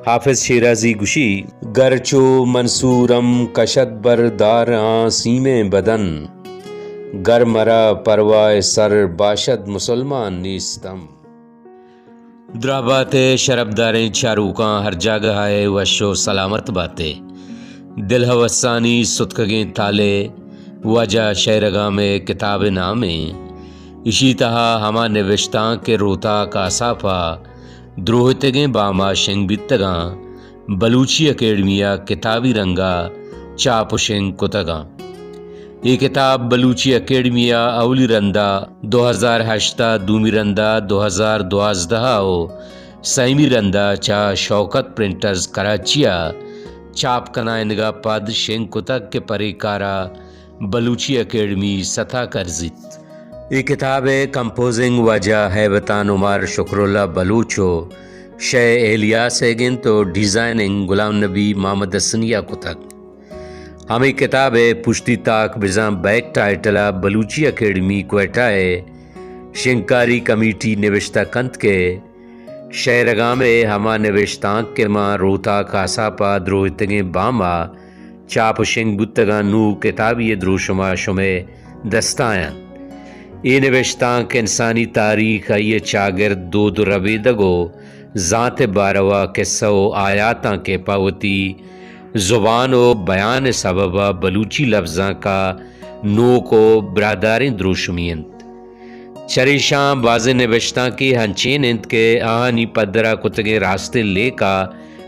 حافظ شیرازی گوشی، گر چو منصورم کشد بر دار آں سیمیں بدن، گر مرا پرواہ سر باشد مسلمان نیستم۔ دراہ بات ئے شرپداریں چاروکاں، ہر جاگہ ءَ ئے وش ءُ سلامت بات ئے۔ دل ہوسانی ستکگیں تالے واجہ شئیرگام ءِ کتاب ءِ نام ایں۔ ایشی تہا ہما نبشتانک کہ روتاک آساپ ءَ دروہتگیں بام ءَ شنگ بیتگاں، بلوچی اکیڈمی ءَ کتابی رنگ ءَ چاپ ءُ شنگ کتگاں۔ اے کتاب بلوچی اکیڈمی ءَ اولی رند ءَ دو ہزار ہشت ءَ، دومی رند ءَ دو ہزار دوازدہ ءَ ءُ سیمی رند ءَ چہ شوکت پرنٹرز کراچی ءَ چاپ کنائینگ ءَ پد شنگ کتگ کہ پرے کار ءَ بلوچی اکیڈمی ستا کرزیت۔ اے کتاب ءِ کمپوزنگ واجہ ہیبتان عمر، شکراللہ بلوچ ءُ شے الیاس ئیگ اِنت ءُ ڈیزائننگ غلام نبی محمد حسنی ءَ کتگ۔ ہمے کتاب ءِ پشتی تاک بزاں بیک ٹائٹل ءَ بلوچی اکیڈمی کوئٹہ ءِ شنگکاری کمیٹی نبشتہ کنت کہ شئیرگام ءِ ہما نبشتانک کہ ماں روتاک آساپ ءَ دروہتگیں بام ءَ چاپ ءُ شنگ بوتگاں، نوں کتابی ءِ دروشم ءَ شمئے دست ءَ اَنت۔ اے نبشتانک انسانی تاریخ، آئی ءِ چاگرد، دود ءُ ربیدگ ءُ زانت ءِ باروا کسہ ءُ آیاتاں کہ پہ وتی زبان ءُ بیان ءِ سبب ءَ بلوچی لبزانک ءَ نوک ءُ براہداریں دروشمے اَنت۔ چریشاں بازیں نبشتانکے ہنچین اَنت کہ آہانی پدر ءَ کتگیں راستیں لیکہ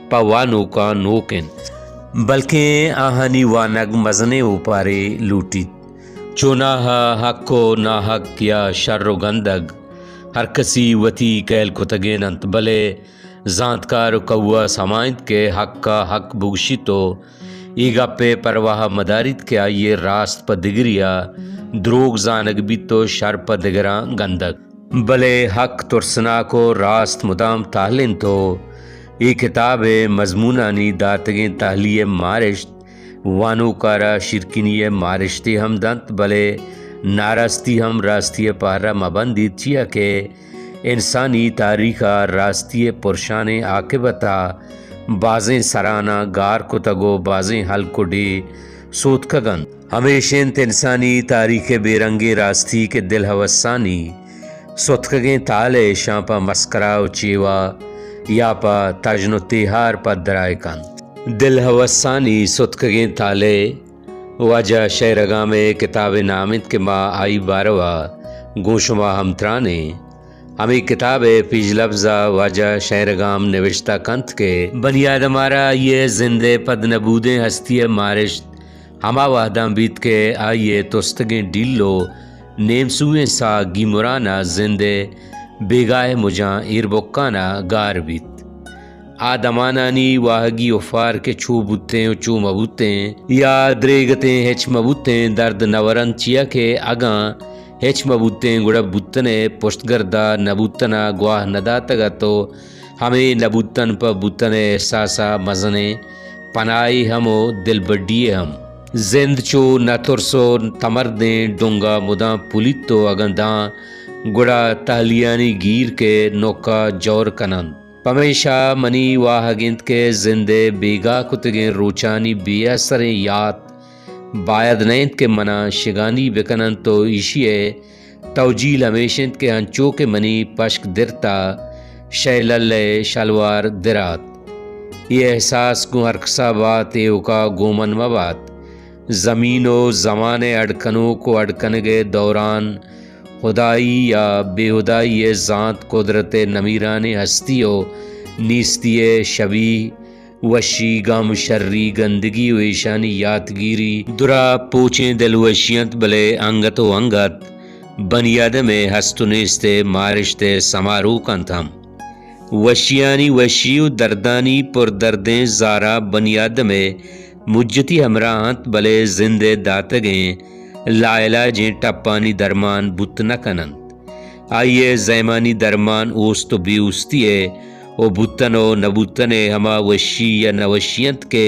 پہ وانوکاں نوک اَنت، بلکیں آہانی وانگ مزنیں اوپارے لوٹیت۔ چوناہا حق ءُ ناحق یا شر ءُ گندگ ہر کسی وتی کہل کتگین اَنت، بلے زانتکار ءُ کہوس ہما اِنت کہ حق ءَ حق بگوشیت ءُ اے گپ ءِ پرواہ مداریت کہ آئی ءِ راست پہ دگرے ءَ دروگ زانگ بیت ءُ شر پہ دگراں گندگ۔ بلے حق ترسناک ءُ راست مدام تہل اِنت ءُ اے کتاب ءِ مضمونانی داتگیں تہلی ءِ مارشت وانوک ءَ را شیرکنی ءِ مارشتے ہم دنت، بلے ناراستی ہم راستی ءِ پہر ءَ مہ بندیت، چیا کہ انسانی تاریخ ءَ راستی ءِ پرشانیں عاقبت ءَ بازیں سراناں گار کتگ ءُ بازیں ہلک ءُ ڈیھ سوتکگ اَنت۔ ہمیش اِنت انسانی تاریخ ءِ بے رنگیں راستی کہ دل ہوسانی ستکگیں تالے اشاں پہ مسکرا ءُ چیوا یا پہ تژن ءُ تیہار پدرائے کنت۔ دل ہوسانی ستکگیں تالے واجہ شئیرگام ءِ کتاب ءِ نام اِنت کہ ما آئی باروا گوں شما ہمتران ایں۔ ہمے کتاب ءِ پیش لبز ءَ واجہ شئیرگام نبشتہ کنت کہ بنی آدم ءَ را آئی ءِ زند ءِ پد نہ بودیں ہستی ءِ مارشت ہما وہداں بیت کہ آئی ءِ تستگیں ڈیل ءُ نیمسوئیں ساہ گیمران ءَ زند ءِ بیگاہ ءِ مجاں ایربکان ءَ گار بیت۔ آ دمانانی واہگی افار کہ چو بوتیں ءُ چو مہ بوتیں یا دریگتیں ہچ مہ بوتیں درد نہ ورنت، چیا کہ اگاں ہچ مہ بوتیں گڑا بوتن ءِ پشتگرد ءَ نہ بوتن ءَ گواہ نہ داتگ اَت ءُ ہمے نہ بوتن پہ بوتن ءِ احساس ءَ مزنیں پناہے ہم ءُ دلبڈی یے ہم۔ زند چو نہ ترس ءُ تمردیں ڈنگ ءَ مدام پلیت ءُ اگاں داں گڑا تہلیانی گیر کہ نک ءَ جور کن اَنت۔ پمیشا منی واہگ اِنت کہ زند ءِ بیگاہ کتگیں روچانی بے اثریں یات باید نہ اِنت کہ من ءَ شگانی بہ کن اَنت ءُ ایشی ءِ توجیل ہمیش اِنت کہ انچو کہ منی پشک درت ءَ شئے للہ ءِ شلوار درات، اے احساس گوں ہرکس ءَ بات، ایوک ءَ گوں من مہ بات۔ زمین ءُ زمان ءِ اڈ کنوک ءُ اڈ کنگ ءِ دوران ہدائی یا بے ہدائی ءِ زانت، قدرت ءِ نمیرانیں ہستی ءُ نیستی ءِ شبیہ، وشی، گم، شری، گندگی ءُ ایشانی یاتگیری، درا پوچیں دلوشی اَنت، بلے انگت ءُ انگت بنی آدم ءِ ہست ءُ نیست ءِ مارشت ءِ سماروک اَنت ہم۔ وشیانی وشی ءُ دردانی پردردیں زارا بنی آدم ءِ مجتی ہمراہ اَنت، بلے زند ءِ داتگیں لاعلاجیں ٹپانی درمان بوت نہ کن اَنت۔ آئی ءِ زیمانی درمان اوست ءُ بے اوستی ءِ ءُ بوتن ءُ نہ بوتن ءِ ہما وشی یا نہ وشی اَنت کہ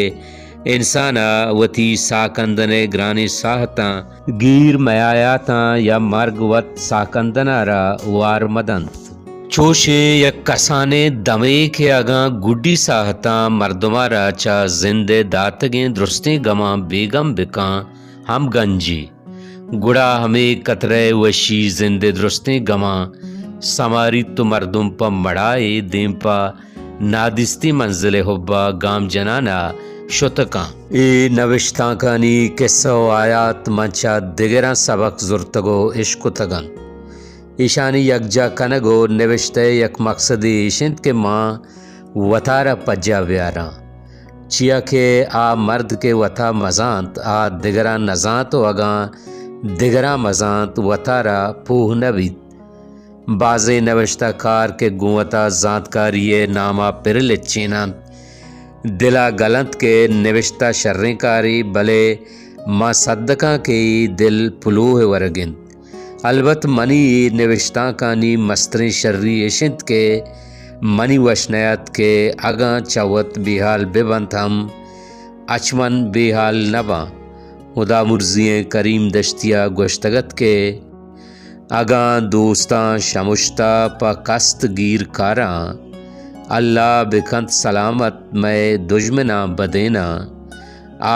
انسان ءَ وتی ساہ کندن ءِ گرانیں ساہتاں گیر میایاتاں یا مرگ وت ساہ کندن ءَ را وار مہ دنت۔ چوشیں یک کسانیں دمے کہ اگاں گڈی ساہتاں مردم ءَ را چہ زند ءِ داتگیں درستیں گماں بیگم بکاں، ہم گنجی، گڑا ہمے کترہ ءِ وشی زند ءِ درستیں گماں سماریت و مردم پہ مڑائے دیم پہ نادیستیں منزل ءِ حب ءَ گام جنان ءَ شت کن۔ اے نبشتانکانی کسہ و آیات من چہ دگراں سبق زرتگ و اشکتگ انت۔ ایشانی یکجا کنگ و نبشتہ ءِ یک مقصدے ایش انت کہ ما وتارا پجا بیاراں، چیا کہ آ مرد کہ وتا مزانت، آ دگراں نزانت و اگاں دگراں مزانت، وتارا پوہ نہ بیت۔ بازیں نبشتہ کار کہ گوں وتا زانتکاری ءِ نام ءَ پر لچین انت، دل ءَ گل انت کہ نبشتہ شریں کارے، بلے ما سدکاں کہ اے دل پلوہ ءِ ورگ انت۔ البت منی اے نبشتانکانی مستریں شری اش انت کہ منی وش نیات کہ اگاں چہ وت بیہال بہ بنت ہم، اچ من بیہال نہ باں۔ ہدامرزی ءِ کریم دشتی ءَ گوشتگ ات کہ اگاں دوستاں شمشتہ پہ کست گیر کاراں، اللہ بکنت سلامت مئے دژمناں بدیناں۔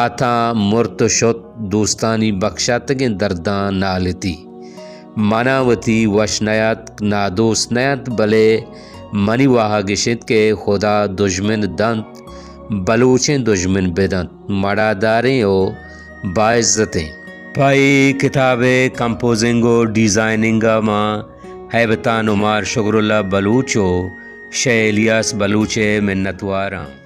آتاں مرت و شت، دوستانی بکشاتگیں درداں نالتی۔ منا وتی وش نیاتک، نادوست نینت، بلے منی واہگ اش انت کہ خدا دژمن دنت، بلوچیں دژمن بدنت، مڑاداریں و باعزتیں۔ پہ اے کتاب ءِ کمپوزنگ و ڈیزائننگ ءَ ما ہیبتان عمر، شکراللہ بلوچ و شے الیاس بلوچ ءِ منتواراں۔